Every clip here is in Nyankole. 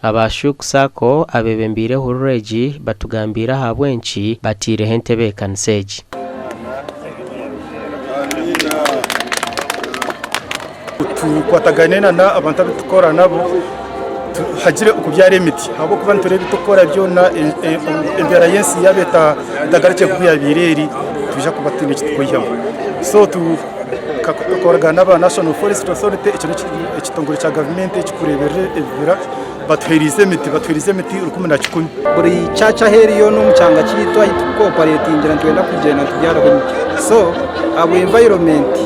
Aba Shuk Sacco abeebembeire ehururu egi batugambiire ahabw'enki bataireho entebeekanisa egi. Tukwatagane na abantu abu turikukora nabo hagire okubyara emiti ahabw'okuba nitureeba ebi turikukora byona embeera y'ensi yaaba etagarukire nk'oku yaabaire eri nitwija kuba tutaine eki turikwihamu. So tukakoragana n'aba National Forest Authority ekyo n'ekitongore kya gavumenti ekirikureeberera ebibira batuheerize emiti, batuheerize emiti 11. Buri church ahu eri yoona omu kyanga kyaitu ahu turikukoparetingira nitwenda kugyenda nitubyaraho emiti. So ahabwa environment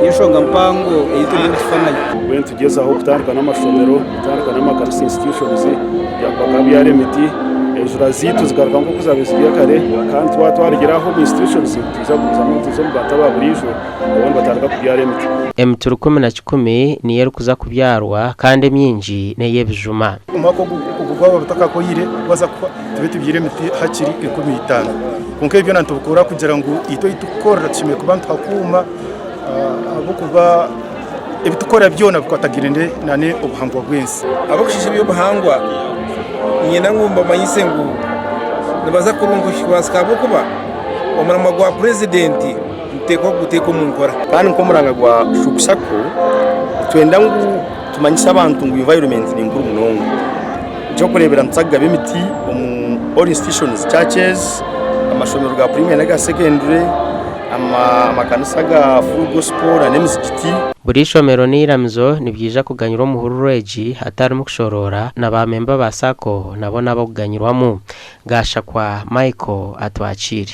n'enshonga mpango ei turiyo nitufa nayo. Mbwenu tugyezaho kutandika n'amashomero, kutandika n'amakanisa institutions bakabyara emiti, enjura zaitu zigaruka nk'oku zaabaire ziri kare kandi twaba twarugira aho omu institutions nitwija kugumizamu nituza omu bantu aba buriijo nabo nibatandika kubyara emiti. Emiti 11 niyo erikuza kubyarwa kandi emingi n'ey'ebijuma. Omwaka ogu ogu gwaba gutakakoire gwaza kuhwa tube tubyire emiti hakiri 50. Kwonka ebi byona nitubikora kugira ngu itwe ei turikukorera tushemereire kuba nituhakuuma ahabw'okuba ebi turikukora byona bikwatagaine n'obuhangwa bw'ensi. Abarikushusha eby'obuhangwa niinyenda ngu mbamanyise ngu nibaza kurunguka ahabw'okuba omuramwa gwa purezidenti nituteekwa kuguteeka omu nkora. Kandi nk'omuranga gwa Shuku Sacco nitwenda ngu tumanyise abantu ngu environment ni nkuru munonga. Eky'okureebera nituza kugaba emiti omu all institutions, churches, amashomero ga primary n'aga secondary, amakanisa aga full gospel n'emizigiti. Buri ishomero n'eiramizo nibyija kuganyirwa omu hururu egi hatarimu kushoroora na ba memba ba Sacco nabo n'ab'okuganyirwamu. Gashakwa Michael atwakiire.